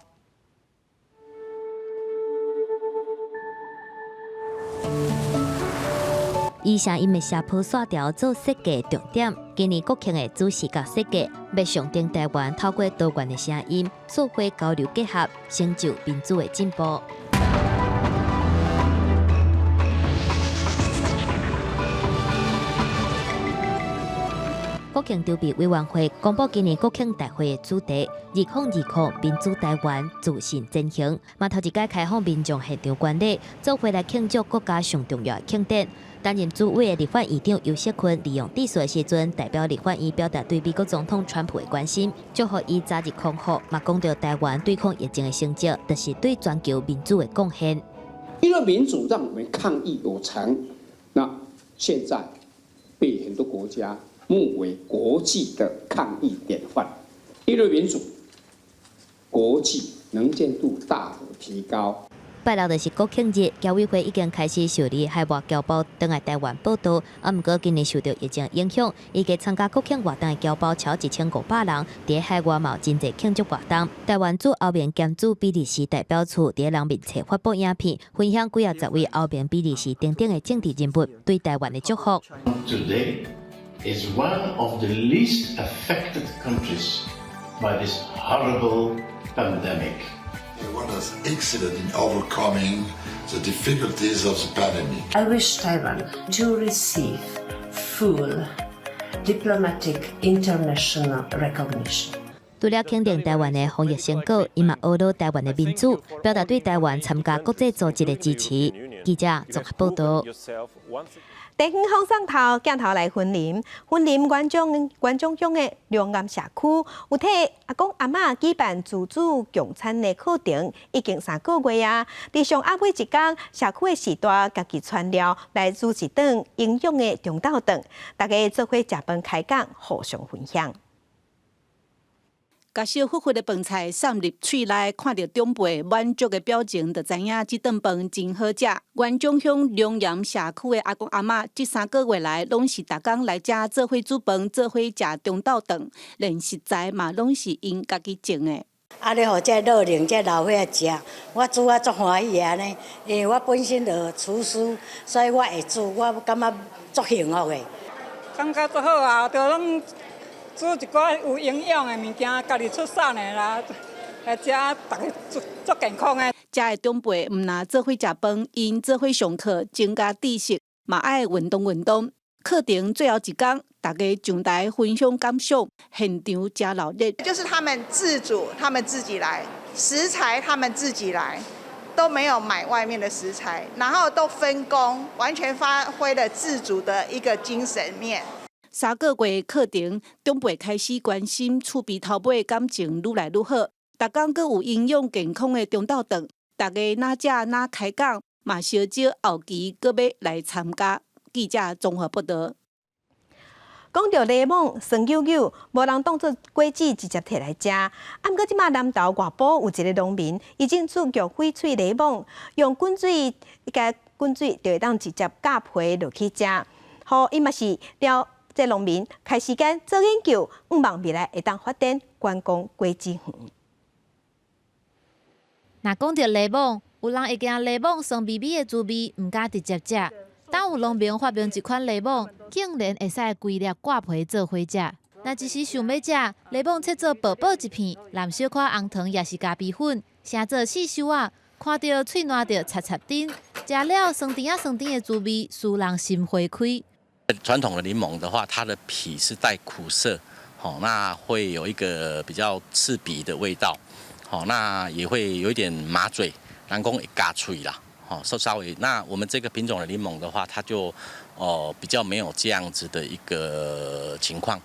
以聲音的斜坡線條做設計重點，今年國慶的主視覺設計，欲象徵台灣透過多元的聲音、社會交流結合，成就民主的進步。國慶籌備委員會公布今年國慶大會的主題：2020民主台灣自信前行。嘛頭一擺開放民眾現場觀禮，做伙來慶祝國家上重要的慶典。擔任主委的立法院長游錫堃利用致辭的時陣，代表立法院表達對美國總統川普的關心，祝福伊早日康復。嘛講著台灣對抗疫情的成績，就是對全球民主的貢獻。
因為民主讓我們抗疫有成，那現在被很多國家目為國際的抗疫典範。因為民主，國際能見度大幅提高。
拜六就是國慶日，僑委會已經開始受理海外僑胞轉來台灣報到。啊，毋過今年受著疫情影響，預計參加國慶活動的僑胞超1500人。佇海外嘛有真濟慶祝活動。台灣駐歐盟兼駐比利時代表處佇人面冊發布影片，分享幾仔十位歐盟、比利時等等的政治人物對台灣的祝福。
Today is one of the least affected countries by this horrible pandemic.
Taiwan has excelled in overcoming the difficulties of the pandemic.
I wish Taiwan to receive full diplomatic international recognition.
除了肯定台灣的防疫成果，伊嘛呵咾台灣的民主，表達對台灣參加國際組織的支持。記者綜合報導。
地方風送頭鏡頭來雲林，雲林元長鄉的龍岩社區，有替阿公阿嬤舉辦自主共餐的課程，已經3個月啊。佇上暗尾一工，社區的序大家己傳料來煮一頓營養的中晝頓，大家做伙食飯開講，互相分享。
共燒沸沸的飯菜送入喙內，看著長輩滿足的表情，就知影這頓飯真好食。元長鄉龍岩社區的阿公阿嬤，這3個月來攏是逐工來遮做伙煮飯，做伙食中晝頓，連食材嘛攏是𪜶家己種的。
啊！咧予這老齡這老歲仔食，我煮啊足歡喜的按呢，因為我本身就廚師，所以我會煮，我感覺足幸福的。
感覺足好啊，就攏煮一寡有營養的物件，家己出產的啦，來食，逐家足足健康的。
遮的長輩毋但做伙食飯，𪜶做伙上課，增加知識，嘛愛運動運動。課程最後一工，大家上台分享感想，現場誠熱鬧。
就是他們自主，他們自己來，食材他們自己來，都沒有買外面的食材，然後都分工，完全發揮了自主的一個精神面。
3個月課程，長輩開始關心厝邊頭尾感情愈來愈好，逐工閣有營養健康的中晝頓，大家若食若開講，嘛相招後期閣欲來參加。記者綜合報導。
講著檸檬酸搝搝，無人當做果子直接提來食。啊，毋過這馬南投外埔有一个農民，伊種出玉翡翠檸檬，用滾水一共滾水就會當直接咬皮落去食。予伊嘛是了，這農民開時間做研究，向望未來會當發展觀光果子園。
若講著檸檬，有人會驚檸檬酸微微的滋味，毋敢直接食。但有農民發明一款檸檬，竟然會使規粒割皮做伙食。若一時想欲食，檸檬切做薄薄一片，淋小可紅糖抑是咖啡粉，成做四泅仔，看著喙瀾著擦擦甜，食了酸甜仔酸甜的滋味，使人心花開。
傳統的檸檬的話，它的皮是帶苦澀，好，那會有一個比較刺鼻的味道，好，那也會有一點麻嘴，人講會咬喙啦，好，稍稍微。那我們這個品種的檸檬的話，它就哦比較沒有這樣子的一個情況。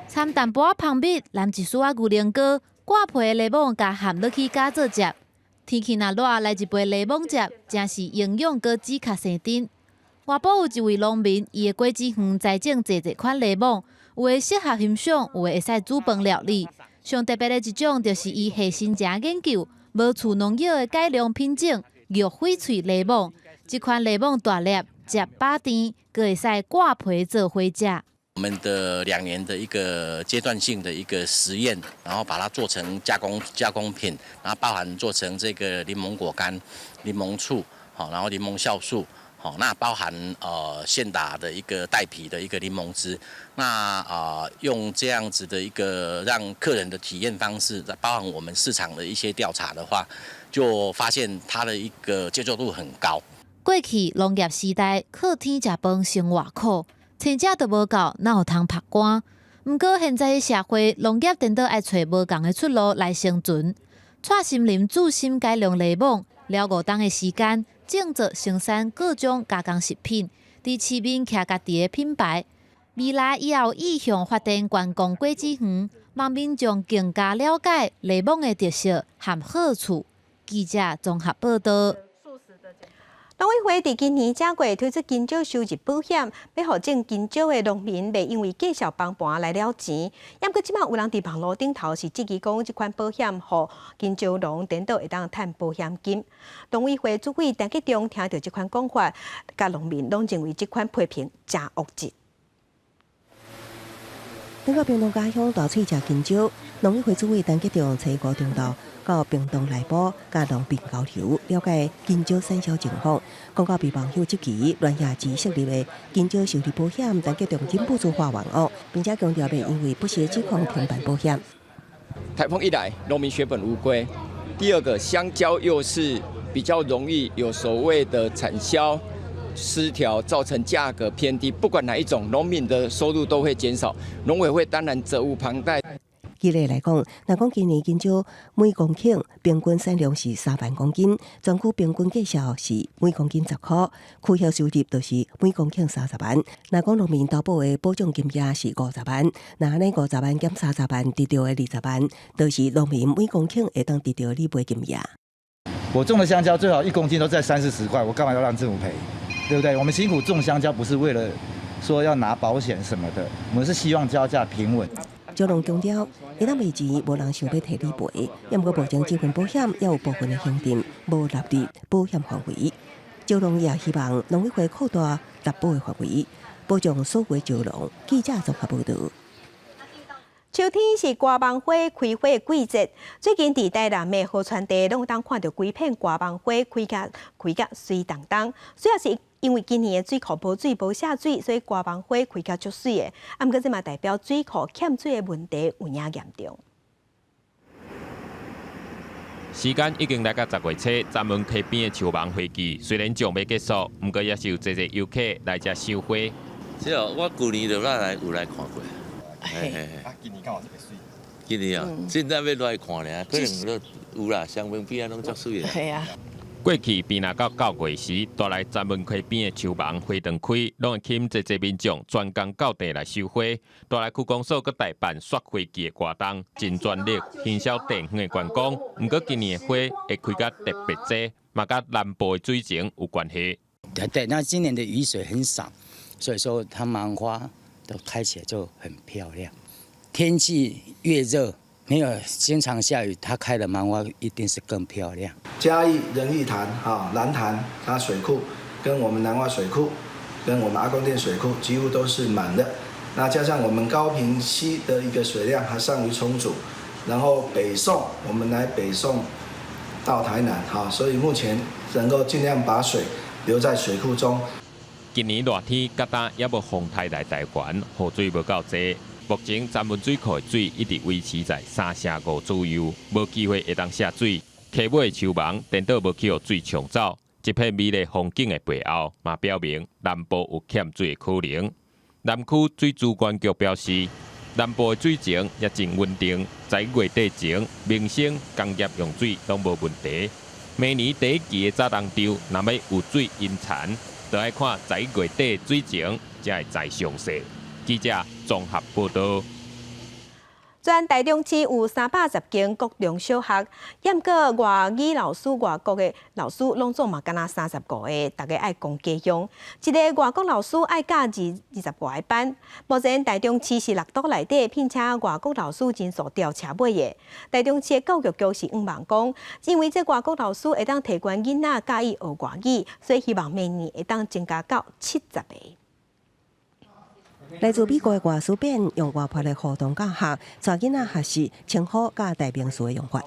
摻淡薄仔蜂蜜，淋一絲仔牛奶膏，割皮的檸檬共餡落去加做汁。天氣若熱，來一杯檸檬汁，真是營養閣止咳生津。外埔有一位農民，伊的果子園栽種濟濟款檸檬，有的適合欣賞，有的會使煮飯料理。上特別的一種，就是伊下心情研究無除農藥的改良品種玉翡翠檸檬。這款檸檬大粒，食飽甜，閣會使割皮做伙食。
我們的2年的一個階段性的一個實驗，然後把它做成加工品，然後包含做成這個檸檬果乾、檸檬醋，好，然後檸檬酵素。好，那包含現打的一個帶皮的一個檸檬汁，那用這樣子的一個讓客人的體驗方式，包含我們市場的一些調查的話，就發現它的一個接受度很高。
過去農業時代靠天食飯，生活苦，青食都無夠，哪有通曝乾？毋過現在的社會，農業顛倒愛揣無仝的出路來生存。蔡心林注心改良檸檬，了5冬的時間，製作生產各種加工食品，佇市面徛家己的品牌。未來伊也有意向發展觀光果子園，望民眾更加了解檸檬的特色和好處。記者綜合報道。
農委會佇今年正月推出香蕉收入保險，欲予種香蕉的農民袂因為價數崩盤來了錢。毋過這馬有人佇網路頂頭是質疑講，這款保險予香蕉農顛倒會當趁保險金。農委會主委陳吉仲聽著這款講法，佮農民攏認為這款批評誠惡質。
頂個屏東家鄉大喙食香蕉，農委會主委陳吉仲初五中晝到屏東內埔佮農民交流，了解香蕉產銷情況。講到被網友質疑聯合支設立的香蕉收入保險，陳吉仲忍不住發怨哦，並且強調袂因為不實指控停辦保險。
颱風一來，農民血本無歸。第二個，香蕉又是比較容易有所謂的產銷失調，造成價格偏低。不管哪一種，農民的收入都會減少。農委會當然責無旁貸。
舉例來講，若講今年香蕉每公頃平均產量是3萬公斤，全區平均價數是每公斤10塊，區域收入就是每公頃30萬。若講農民投保的保障金額是五十萬，若按呢50萬減三十萬，得著的20萬，就是農民每公頃會當得著理賠金額。
我種的香蕉最好1公斤都在三四十塊，我幹嘛要讓政府賠？對不對？我們辛苦種香蕉，不是為了說要拿保險什麼的，我們是希望蕉價平穩。
蕉農強調，會當賣錢，無人想欲提理賠。毋過目前這份保險猶有部分的鄉鎮無納入保險範圍。蕉農也希望農委會擴大納保的範圍，保障所有蕉農。記者綜合報導。
秋天是瓜芒花開花的季節，最近佇台南的河川地，攏會當看著規片瓜芒花開甲開甲媠當當。主要是因為今年的水庫無水無下水，所以瓜芒花開甲足媠的。啊，毋過這嘛代表水庫欠水的問題有影嚴重。
時間已經來到10月初，三文溪邊的秋芒花季雖然尚未結束，毋過也是有濟濟遊客來遮賞花。
這哦，我舊年就來有來看過。嘿嘿。
啊，今年敢有特別媠？
今年啊，現在欲來看爾，可能都有啦，雙門邊仔攏足媠的。
係啊。過去邊若到9月時，帶來三文溪邊的秋芒花斷開，攏會吸引濟濟民眾專工到地來賞花。大內區公所閣代辦雪花季的活動，盡全力行銷地方的觀光。毋過今年的花會開甲特別濟，嘛佮南部的水情有關係。
對對，那今年的雨水很少，所以說它芒花
都開起來就很漂亮。天氣越熱，沒有經常下雨，它開的芒花一定是更漂亮。
嘉義仁義潭、哈蘭潭，它水庫跟我們南窪水庫，跟我們阿公店水庫幾乎都是滿的。那加上我們高屏溪的一個水量還尚餘充足，然後北送我們來北送到台南，哈，所以目前能夠盡量把水留在水庫中。
今年熱天，佮今猶無風颱來台灣，雨水無夠濟。目前三文水庫的水一直維持在3.5左右，無機會會當下水。溪尾的樹網顛倒無去予水沖走，這片美麗風景的背後，嘛表明南部有欠水的可能。南區水資源局表示，南部的水情也真穩定，在月底前，民生、工業用水攏無問題。明年第一季的早冬場，若欲有水淹田，就愛看十一月底水情，才會知詳細。記者綜合報道。
全台中市有310間國中小學，毋過外語老師、外國的老師攏總嘛敢若35個，逐家愛講家鄉。一个外國老師愛教20外个班。目前台中市是六都內底聘請外國老師人數吊車尾的。台中市的教育局是向望講，因為這外國老師會當提懸囡仔佮意學外語，所以希望明年會當增加到70個。
來自美國的外師變用活潑的互動教學，帶囡仔學習稱呼佮代名詞的用法。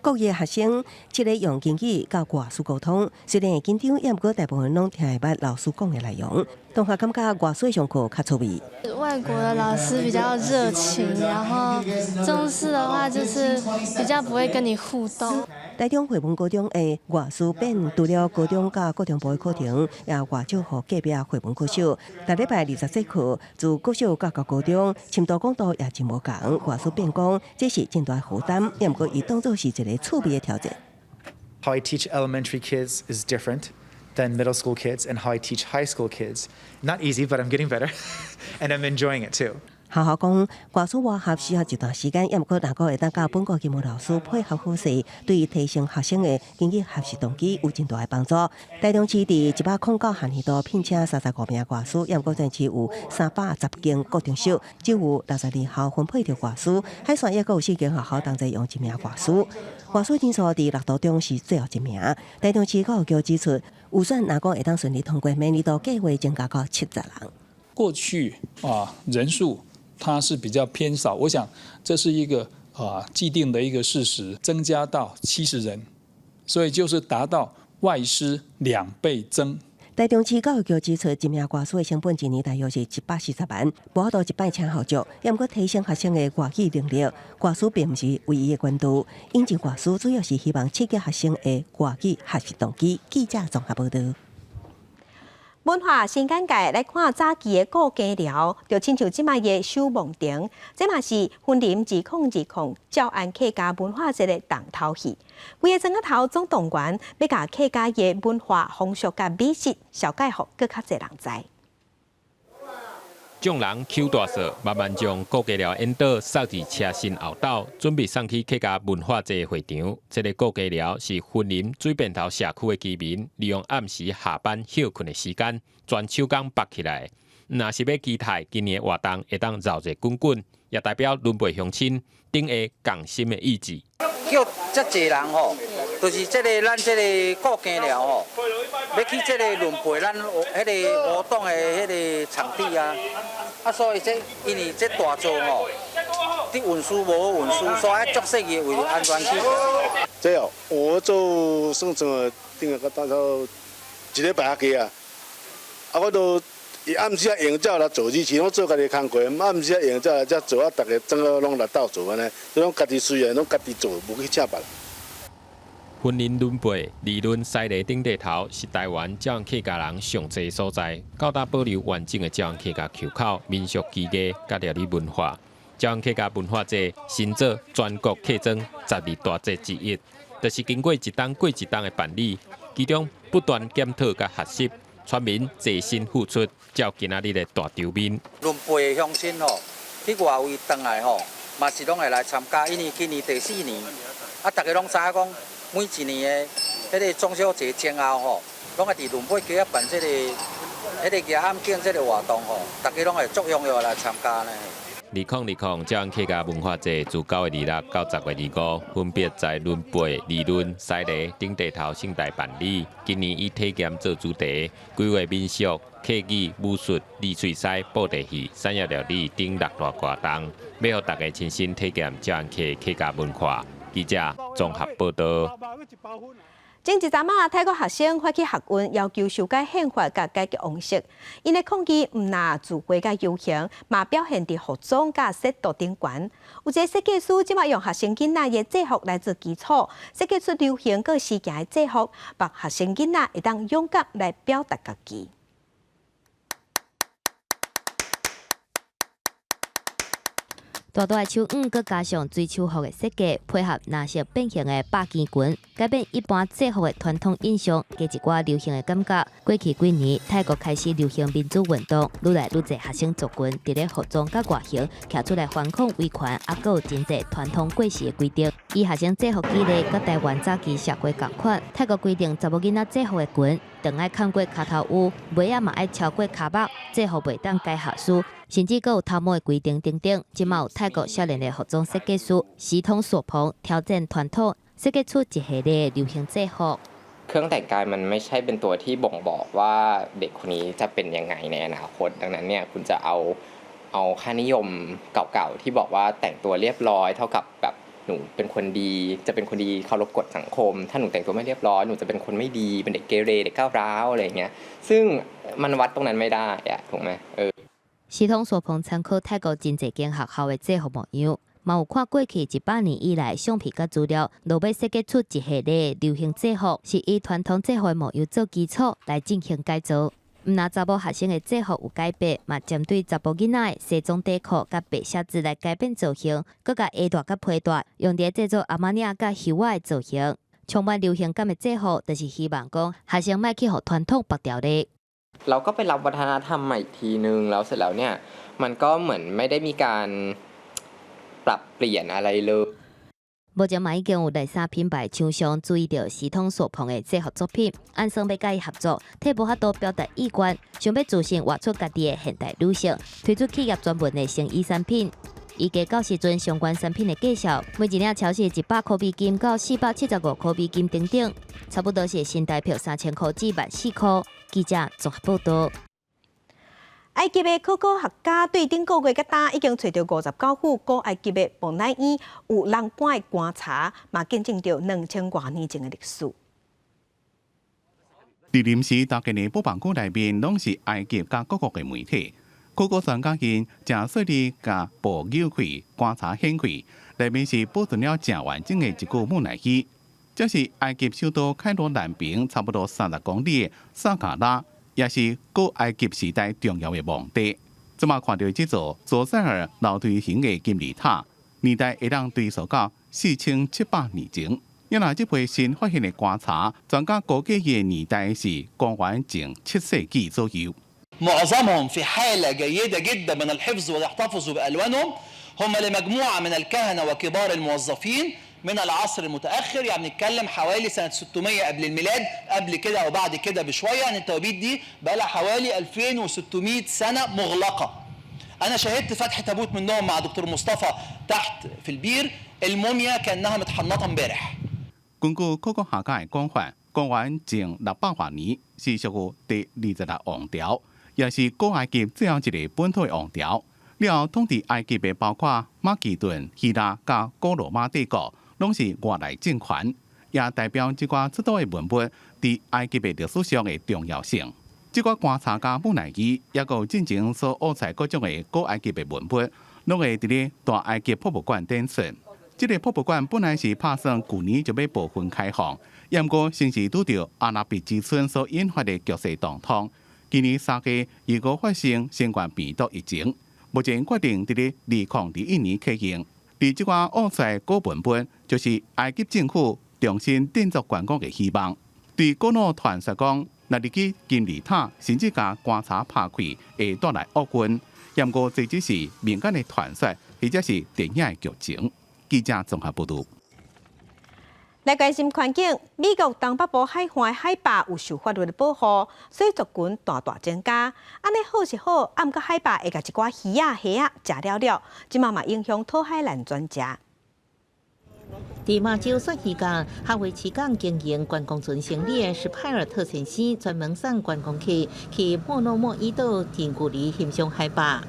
國語學生這个用英語佮外師溝通，雖然會緊張，也毋過大部分攏聽會捌老師講的內容。同學感覺外師上課較趣味。
外國的老師比較熱情，然後中式的話就是比較不會跟你互動。
台中惠文高中的外師變，除了高中佮高中部的課程，也外借予隔壁惠文國小。逐禮拜20節課，自國小到高中，深度廣度也真無仝。外師變講，這是真大負擔，也毋過伊當作是一个趣味的挑戰。
How I teach elementary kids is different than middle school kids, and how I teach high school kids. Not easy, but I'm getting better, and I'm enjoying it too.
學校講，外師外學需要一段時間，也毋過若閣會當佮本國金老師配合好勢，對提升學生的英語學習動機有真大的幫助。台中市佇109學年度聘請35名外師，也毋過全市有310間國中小，只有62校分配著外師，海線抑閣有四間學校同齊用一名外師。外師人數佇六都中是最後一名。台中市教育局指出，預算若講會當順利通過，明年度計劃增加到70人。
過去啊，人數它是比較偏少，我想這是一個既定的一個事實，增加到70人，所以就是達到外師2倍增。
台中市教育局指出，一名外師的成本一年大約是140萬，無法度一擺請予足，也毋過提升學生的外語能力，外師並毋是唯一的管道。引進外師主要是希望刺激學生的外語學習動機。記者綜合報道。
文化新簡介來看早期的顧家寮，就親像這擺的守望亭，這嘛是雲林2020詔安客家文化節的重頭戲。規个莊仔頭總動員，欲共客家的文化風俗佮美食，紹介予閣較濟人知。
眾人搝大索，慢慢將顧家寮引導送佇車身後斗，準備送去客家文化節會場。這个顧家寮是雲林水汴頭社區的居民，利用暗時下班歇睏的時間，全手工縛起來。若是欲期待今年活動會當熱熱滾滾，也代表崙背鄉親頂下共心的意志。
叫遮濟人吼，就是這个咱這个顧家寮吼，欲去這个崙背咱彼个活動的彼个場地啊，啊，所以這因為這大座吼，佇運輸無好運輸，所以愛足細個為著安全起見。
這哦，我做算做頂個到頭一禮拜較加啊，啊，我都伊暗時啊用才來做，以前攏做家己工課，暗時啊用才來才做啊，逐家整個攏來鬥做按呢，這攏家己雖然攏家己做，無去請別人。
雲林崙背理論西螺頂塊頭是台灣詔安客家人上濟所在，到今保留完整的詔安客家勼口、民俗技藝佮料理文化。詔安客家文化節新做全國客莊12大節之一，就是經過一冬過一冬的辦理，其中不斷檢討佮學習，村民齊心付出，才有今仔日的大場面。
崙背的鄉親吼，去外圍轉來吼，嘛是攏會來參加，因為今年第四年，啊，逐家攏知影講。每一年的彼个中秋節前後吼，攏愛佇崙背街仔辦這个
彼个夜暗景這个活動吼，大家攏會足踴躍來參加呢。
2020詔安客家文化節自9月26到10月25，分別在崙背、二崙、西螺等地頭盛大辦理。今年以體驗做主題，規劃民俗、客語、武術、麗水狮、布袋戲、產業料理等六大活動，欲予大家親身體驗詔安客客家文化。記者綜合報道。
前一陣仔，泰國學生發起學運，要求修改憲法佮改革王室。𪜶的抗議毋但集會佮遊行，嘛表現佇服裝佮色度頂懸。有一个設計師這擺用學生囡仔的制服來做基礎，設計出流行閣時行的制服，予學生囡仔會當勇敢來表達家己。
大大的手腕，閣加上水手服的設計，配合藍色變形的百肩裙，改變一般制服的傳統印象，加一寡流行的感覺。過去幾年，泰國開始流行民主運動，愈來愈濟學生族群佇咧服裝佮外形，徛出來反抗威權，猶閣有真濟傳統過時的規定。以學生制服舉例，佮台灣早期社會仝款，泰國規定查某囡仔制服的裙，長愛崁過跤頭趺，襪仔嘛愛超過跤目，制服袂當改學士。甚至閣有頭毛的規定等等，這馬有泰國少年的服裝設計師系統索鵬挑戰傳統，設計出一系列流行制服。
เครื่องแต่งกายมันไม่ใช่เป็นตัวที่บ่งบอกว่าเด็กคนนี้จะเป็นยังไงในอนาคตดังนั้นเนี่ยคุณจะเอาค่านิยมเก่าๆที่บอกว่าแต่งตัวเรียบร้อยเท่ากับแบบหนูเป็นคนดีจะเป็นคนดีเคารพกฎสังคมถ้าหนูแต่งตัวไม่เรียบร้อยหนูจะเป็นคนไม่ดีเป็นเด็กเกเรเด็กก้าวร้าวอะไรอย่างเงี้ยซึ่งมันวัดตรงนั้นไม่ได้อะถูกไหมเออ
系統索鵬參考泰國真濟間學校的制服模樣，嘛有看過去100年以來相片佮資料，落尾設計出一系列流行制服，是以傳統制服的模樣做基礎來進行改造。毋但查某學生的制服有改變，嘛針對查埔囡仔的西裝短褲佮白靴子來改變造型，閣共鞋帶佮皮帶用佇製作阿瑪尼仔佮靴仔的造型，充滿流行感的制服，就是希望講學生莫去予傳統縛牢咧。
เราก็ไปรับวัฒนธรรมใหม่อีกทีนึงแล้วเสร็จแล้วเนี่ยมันก็เหมือนไม่ได้มีการปรับเปลี่ยนอะไรเลย
目前嘛已經有內衫品牌廠商注意著系統索鵬的制服作品，按算欲佮伊合作，替無法度表達意願，想欲自信活出家己的現代女性，推出企業專門的成衣產品。預計到時陣相關產品的價數，每一領超過100塊美金到475塊美金等等，差不多是新台幣3000塊至14,000塊。記者綜合報道。
埃及的考古學家對頂個月到今已經揣著59副古埃及的木乃伊有人棺的棺柴，嘛見證著2000外年前的歷史。
佇臨時搭建的博物館內面，攏是埃及佮各國的媒體。考古專家𪜶誠細膩共布扭開，棺柴掀開，內面是保存了誠完整的一具木乃伊。這是埃及首都開羅南邊差不多30公里的薩卡拉，也是古埃及時代重要的墓地。這馬看著這座左塞爾樓梯形的金字塔，年代會當追溯到4700年前。因為這批新發現的棺柴，專家估計伊的年代是公元前7世紀左右。
معظمهم في حالة جيدة جدا من الحفظ ويحتفظوا بألوانهم هم لمجموعة من الكهنة وكبار الموظفين من العصر المتأخر يعني بنتكلم حوالي سنة 600 قبل الميلاد قبل كده أو بعد كده بشوية يعني التوابيت دي بقى لها حوالي 2600 سنة مغلقة أنا شاهدت فتح تابوت منهم مع دكتور مصطفى تحت في البير الموميا كأنها متحنطة امبارح
根據考古學家的講法，公元前600外年是屬於第26王朝，也是古埃及最後一个本土的王朝。了後統治埃及的包括馬其頓、希臘佮古羅馬帝國，攏是外來政權，也代表這寡出土的文物佇埃及的歷史上的重要性。這寡棺柴佮木乃伊，抑閣有進前所挖出來各種的古埃及的文物，攏會佇咧大埃及博物館展出。這个博物館本來是拍算舊年就欲部分開放，毋過先是拄著阿拉伯之春所引發的局勢動盪，今年3月又閣發生新冠病毒疫情，目前決定佇咧2021年啟用。佇這寡挖出來古文物，就是埃及政府重新振作觀光的希望。對古老傳說講，若入去金字塔，甚至共棺柴拍開，會帶來厄運。毋過這只是民間的傳說，或者是電影的劇情。記者綜合報導。
來關心環境，美國東北部海岸海豹有受法律的保護，所以族群大大增加。按呢好是好，啊毋過海豹會共一寡魚仔、蝦仔食了了，這馬嘛影響討海難專家。
佇馬州雪魚港哈維奇港經營觀光船生意的史派爾特先生，專門送觀光客去莫諾莫伊島近距離欣賞海豹。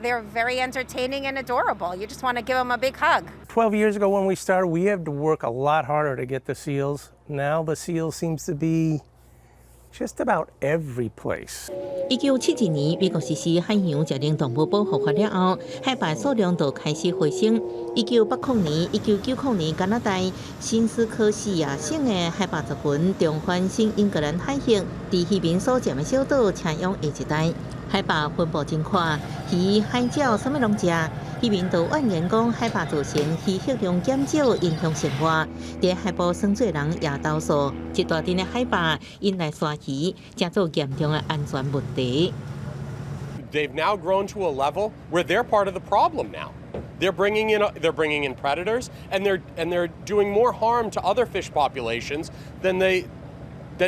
They're very entertaining and adorable. You just want to give them a big hug.
12 years ago when we started, we had to work a lot harder to get the seals. Now the seal seems to be just about every place.
1971年，美國實施海洋食人動物保護法了後，海豹數量就開始回升。1980年、1990年，加拿大新斯科西亞省的海豹族群重返新英格蘭海域，佇漁民所佔的小島飼養下一代。海豹分布真闊，魚、海鳥啥物攏食。漁民都怨言講，海豹造成魚獲量減少，影響生活。佇海埔耍水人也投訴，這大陣的海豹𪜶來沙魚，成做嚴重的安全問題。
They've now grown to a level where they're part of the problem now. They're bringing in predators, and they're doing more harm to other fish populations than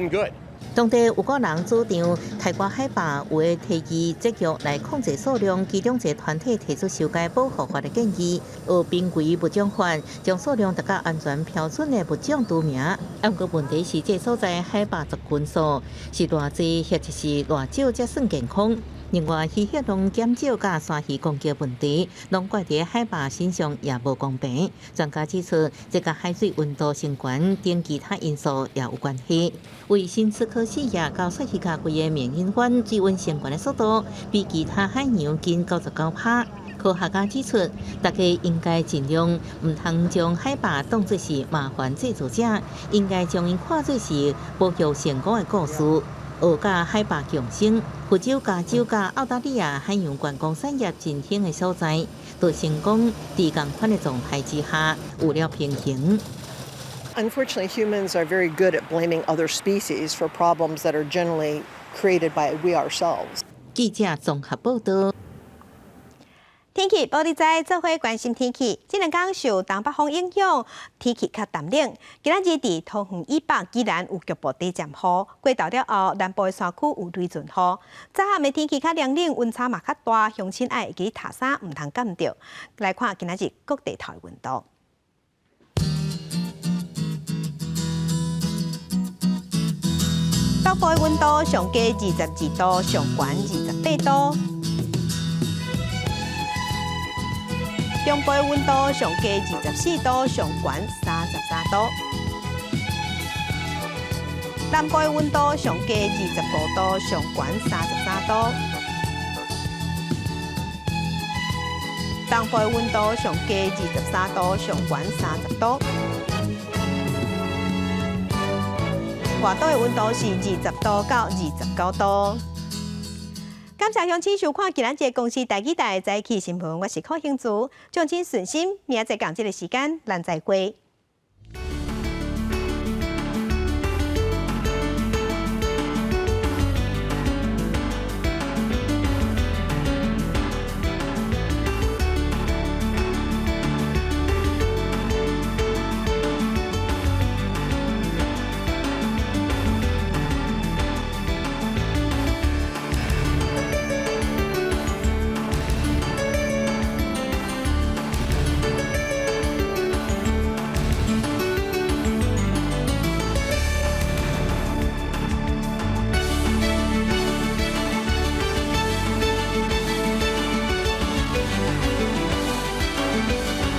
good.
當地有個人主張刣趕海豹，有的提議節育來控制數量，其中一個團體提出修改保護法的建議，學瀕危物種法，將數量達到安全標準的物種除名。啊，毋過問題是，這所在海豹族群數是偌濟，或者是偌少才算健康？另外，魚獲量減少佮鯊魚攻擊問題，攏怪佇海豹身上也無公平。專家指出，這佮海水溫度升懸等其他因素也有關係。為新斯科西亞到雪魚跤規個緬因灣水溫升懸的速度，比其他海洋緊99%。科學家指出，大家應該盡量毋通將海豹當作是麻煩製造者，應該將𪜶看作是保育成功的故事。學佮海豹共生，佛州、加州佮澳大利亞海洋觀光產業振興的所在，都成功佇仝款的狀態之下有了平衡。
Unfortunately, humans are very good at blaming other species for problems that are generally created by we ourselves.
記者綜合報道。
天氣報你知，做伙關心天氣。這兩工受東北風影響，天氣較澹冷。今仔日佇桃園以北依然有局部短暫雨，過晝了後，南部的山區有雷陣雨。早暗的天氣較涼冷，溫差嘛較大，鄉親愛會記脫衫，毋通感著。來看今仔日各地頭的溫度。北部的溫度上低22度，上懸28度。中部的溫度上低24度，上懸33度。南部的溫度上低25度，上懸33度。東部的溫度上低23度，上懸30度。外島的溫度是20度到29度。感謝鄉親收看今仔日公視台語台的早起新聞，我是柯興竹，祝親順心，明仔載仝這个時間，咱再會。